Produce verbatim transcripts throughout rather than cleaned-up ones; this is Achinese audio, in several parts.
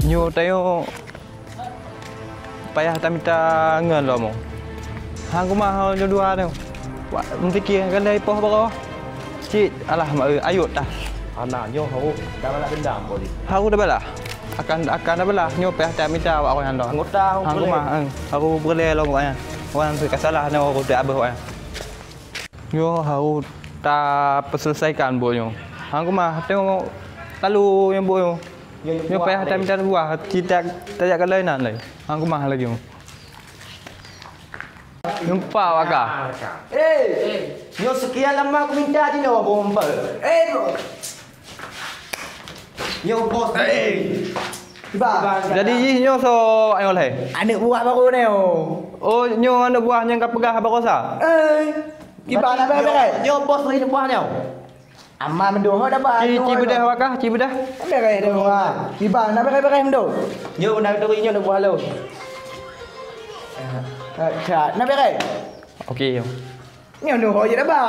Nyoe tanyoe payah tamita ngon lom. Hang kumah nyoe dua nyoe. Wak meupiké keuhai poh baroe. Cit, alah, ma-, ayot tah. Hana, nyoe harôh tabalah deundam, Bos. Harôh tabalah. Akan, akan tabalah. Nyoe payah tamita awak awaknyan lom. Anggota, hang peureulèe. Hang kumah, eh, harôh peureulèe lom awaknyan. Awaknyan ka salah nyoe, harôh teuabeuh awaknyan. Nyoe harôh tapeuseulesaikan buet nyoe. Hang kumah, tanyoe talu nyoe buet nyoe. Nyoe payah tamita buah, cit tajak keu laén nan lé. Hang kumah lagèe nyoe. Nyoe pat wak kah. Eh, nyoe sekian lama kuminta jinoe, Bos. Eh, Bos. Nyoe bos. Hei. Kiban. Jadi jih nyoe soe nyoe lé? Aneuk buah baru nyoe. Oh, nyoe aneuk buah nyang ka peugah barosa? Eh. Kiban, na bèrèh-bèrèh? Nyoe bos lé aneuk buah nyoe. Ama meudoh dah ba. Ci, ci beudeh awak kah, ci beudeh. Na bèrèh dah ba. Kiban, na bèrèh-bèrèh meudoh. Nyoe na turi nyoe aneuk buah lôn. Eh, na bèrèh? Okey. Nyoe nyoe ho je dah ba.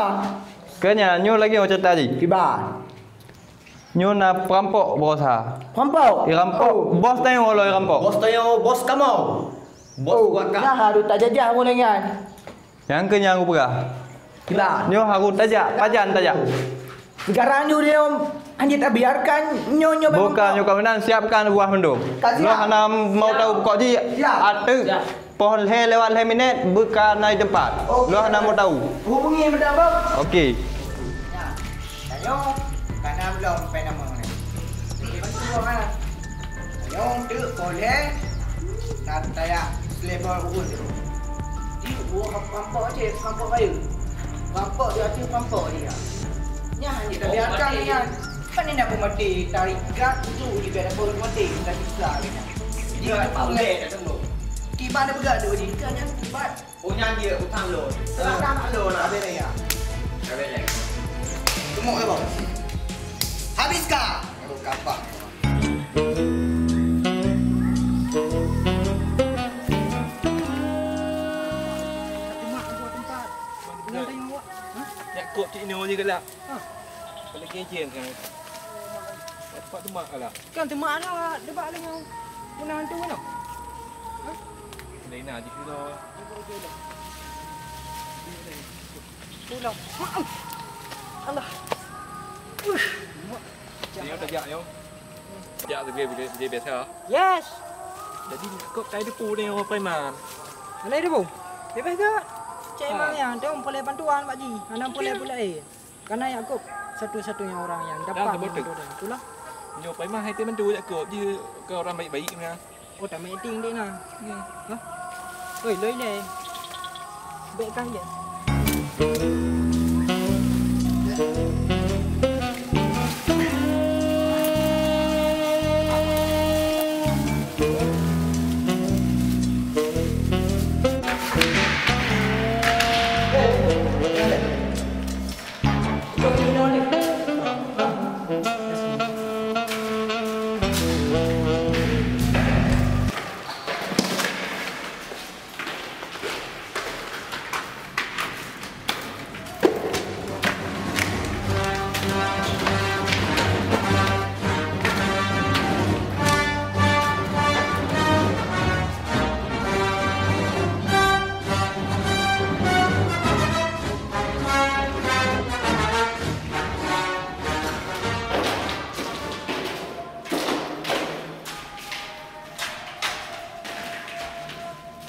Keu nyan, nyoe lagèe nyoe ceurita jih. Kiban. Nyoe na peurampok barosa. Peurampok? Irampok. Oh. Bos tanyoe lom irampok. Bos tanyoe, bos kamoe. Bos wak kah. Nah, harôh tajajah mulai nyan. Nyang keu nyan kupeugah. Kiban. Nyoe harôh tajak, pajan tajak. Sekarang nyoe dia, hana tabiarkan nyoe, nyoe. Bukan nyoe kawinan, siapkan buah meudoh. Ka siap. Lôn hana mau tahu pokok jih. Siap. Ateuh. Siap. Poh lhèe lewat lhèe minèt, beuka na di teumpat. Oke. Lôn hana mau tahu. Hubungi meuda, Bang. Oke. Nah, tanyoe, ka na bloe pen nama ni. Oke, bantu, Bang, ha. Tanyoe, teuk poh lhèe, na tajak selevel ureueng tu. Di buah rampok je, rampok kayu. Rampok di ateueh rampok dia. Nyan, dia biarkan dia. Kan ni nak mati, tarikat tu, dia biar dapat mati, tak bisa dia. Dia tak boleh, tak tunggu. Kiban dah peugah tu, dia kan yang kiban. Oh, nyan dia utang lôn. Utang lôn, habis dah ya. Habis dah. Gemuk ya, Bang? Habis kah? Aduh, kapah. Nyak kop cik nyoe je galak. Ha. Kalau kejen kan. Dapat demak lah. Kan demak lah, debat lagi. Guna hantu mana? Ha? Lain lah, jika dah. Pulang. Maaf. Alah. Ush. Ni tajak, yo. Tajak sebagai, sebagai biasa. Yes. Jadi, kok kai depu ni orang preman? Mana depu? Bebas ke? Cek emang ya, dia orang boleh bantuan, Pak Ji. Mana boleh pula, eh? Karena Yakub satu-satunya orang yang dapat membantu dia. Itulah. Nyoe pai mah hai teuh bantu Yakub, jih ke orang baik-baik meunan. Oh, tak main ting dek na. Ya. Hah? Oi, loi le. Bek kah ya.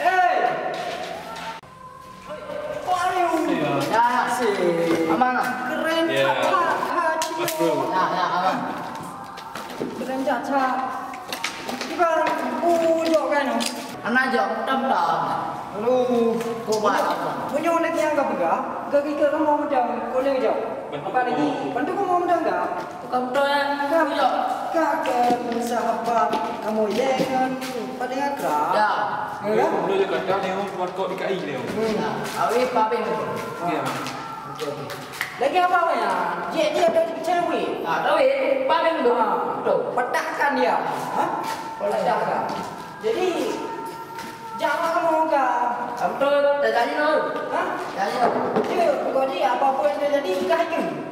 Hey! Who are you? Ya, ya. Aman lah. Keren. Ya. Caca. Hati. Mas Bro. Ya, ya, aman. Keren caca. Ibarat bujok kan? Anak jok, tam-tam. Aduh. Kau buat apa? Punya orang yang gak pegang, gak kita kan mau macam, kau ni jok. Apa lagi? Bantu kau mau macam gak? Bukan betul, ya? Kah, bujok. Kah ke sahabat kamu, ya kan? Pada akrab. Ya. Ya kan? Boleh je kata ni, oh, buat kau di kai ni, oh. Hmm. Ya. Awih, Pak Beng. Ya. Okey, okey. Lagi apa, Bang, ya? Dia, dia ada cewek. Ah, tahu ya? Pak Beng tu. Ah. Betul. Patahkan dia. Ha? Patahkan. Jadi, jangan mau kah? Betul, tak jadi, no. Ha? Tak jadi, no. Dia, pokoknya apa-apa yang terjadi, kah itu.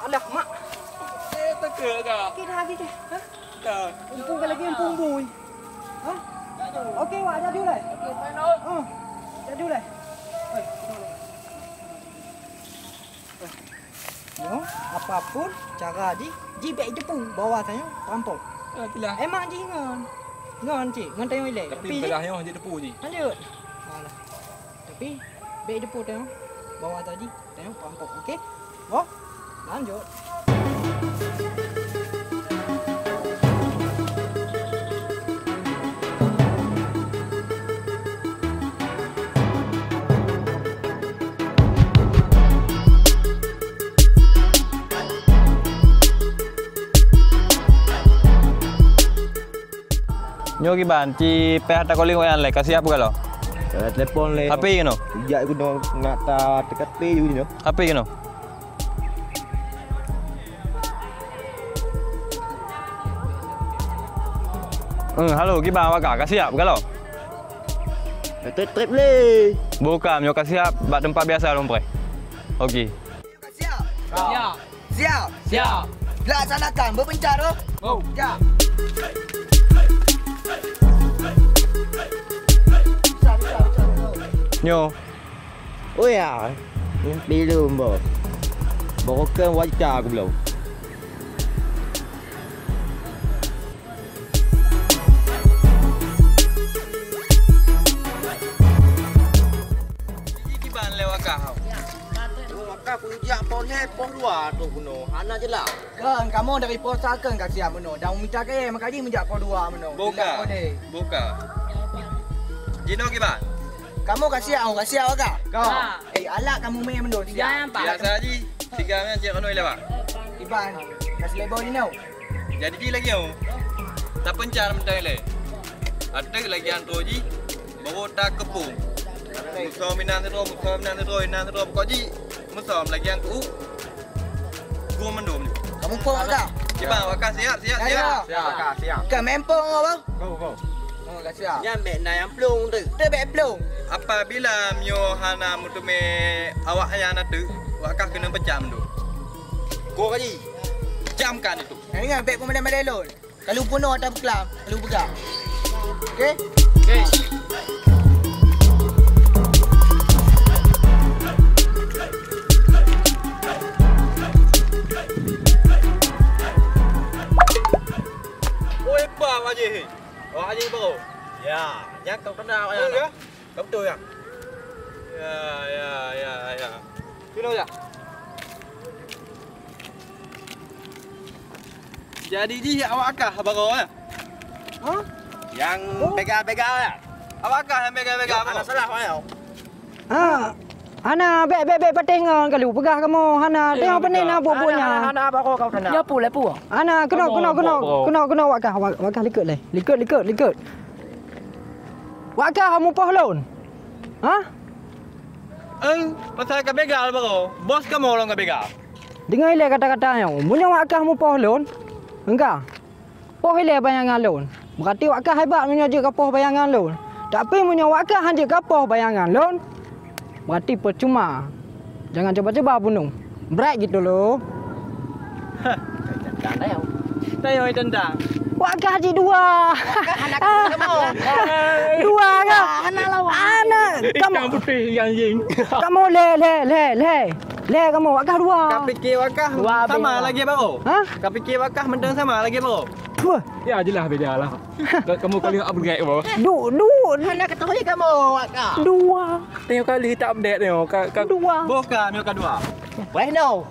Alah, mak. Eh, teuka ka. Okey, dah habis dah. Ha? Dah. Mumpung ka lagi, mumpung bui. Ha? Okey, wak, jadi ulai. Okey, main on. Ha. Jadi ulai. Hei, kita ulai. Nyoe, apapun cara jih, jih bèk jiteupeue bahwa tanyoe perampok. Ah, itulah. Emang jih ngon. Ngon cit, ngon tanyoe ilèe. Tapi, tapi beulah nyoe jiteupeue jih. Lanjut. Alah. Tapi, bèk jiteupeue tanyoe bahwa tadi tanyoe perampok. Okey? Boh, lanjut. Nyoe kiban, ci payah takalon awaknyan lé, ka siap keu lôn? Eh, telepon lé. H P keunoe? Ijak keunoe, nak ta-, teuka P ju nyoe. H P keunoe? Eh, halo, kiban awak kah? Ka siap keu lôn? Eh, trép-trép lé. Bukan, nyoe ka siap, bak teumpat biasa lôn preh. Okey. Siap? Siap. Siap? Siap. Laksanakan, beupencar, oh. Go. Siap. Nyoe. Oh ya. Belum, bos. Baru kan wajar aku belum. Jih kiban lé awak kah? Awak kah peujak poh lhèe, poh dua troh keunoe. Hana jeulaih. Kan, kamoe dari poh sa kan ka siap meunoe. Dan mita kayèe, maka jih meujak poh dua meunoe. Buka. Jeulaih poh deh. Buka. Jinoe kiban? Kamoe ka siap, ka siap awak kah? Ka. Eh, alat kamoe mè meunoe siap. Biasa jih. Tiga mè cit keunoe lewat. Kiban, ka silèe boh jinoe. Jadi jih lagèe nyoe, tapeuncar mantong ilèe. Ateueh lagèe nyan troh jih, baru takeupông. Musöm inan sidroe, musöm inan sidroe, inan sidroe, pokok jih musöm lagèe nyan keu u. Gom mandum. Kamoe pông awak kah? Kiban, awak kah siap, siap, siap. Siap, siap. Ka meu'en pông awak, bang? Go, go. Oh, ka siap. Nyan bèk na nyang plueng tu. Tu bèk plueng. Apabila meunyoe hana meuteumé awaknyan ateueh, awak kah keuneuk peucam tu. Go ka jih. Camkan itu. Ingat, bèk peumadai-madai lôn. Ka lheueh peunoh ata beuklam, ka lheueh peugah. Okey? Okey. Oi, bah, Pak Haji. Pak Haji baru. Ya, nyan kau kenal awak nyan. Oh, ya? Ka beutôi, ya? Ya, ya, ya, ya. Keunoe, ya? Jadi jih awak kah baroe, ya? Hah? Nyang begal-begal, ya? Awak kah nyang begal-begal baroe? Hana salah, awak, ya? Ha. Hana, bèk, bèk, bèk patéh ngon kalu peugah kamoe. Hana, tengok pane na buet-buet nyan. Hana, hana, hana, baroe kau kena. Nyoe peue lé peue? Hana, keunoe, keunoe, keunoe, keunoe, keunoe, awak kah, awak, awak kah likot lé. Likot, likot, likot. Wak kah mupoh lôn? Hah? Eh, pasai ka begal baroe. Bos kamoe lôn ka begal. Deungoe ilèe kata-kata nyoe, meunyoe wak kah mupoh lôn, engka. Poh ilèe bayangan lôn. Berarti wak kah hebat meunyoe jeuet ka poh bayangan lôn. Tapi meunyoe wak kah han jeuet ka poh bayangan lôn, berarti percuma. Jangan cuba-cuba bunuh. Bright gitu loh. Hah. Tayong. Tayong tendang. Wak kah jih dua. Wak kah hana kamoe. Dua kah? Hana lawan. Anak kamu. Ikan putih ikan jing. Kamu lé, lé, lé, lé. Lé kamu, wak kah dua. Ka pikir wak kah sama lagi baroe? Hah? Ka pikir wak kah mantong sama lagi baroe? Wah. Ya jeulaih beda lah. Kamu kali upgrade baroe. Du, du. Hana keutohi kamoe, Kak. Dua. Tengok kali tak update nyoe, Kak, Kak. Dua. Boh ka, nyoe ka dua. Weh, no.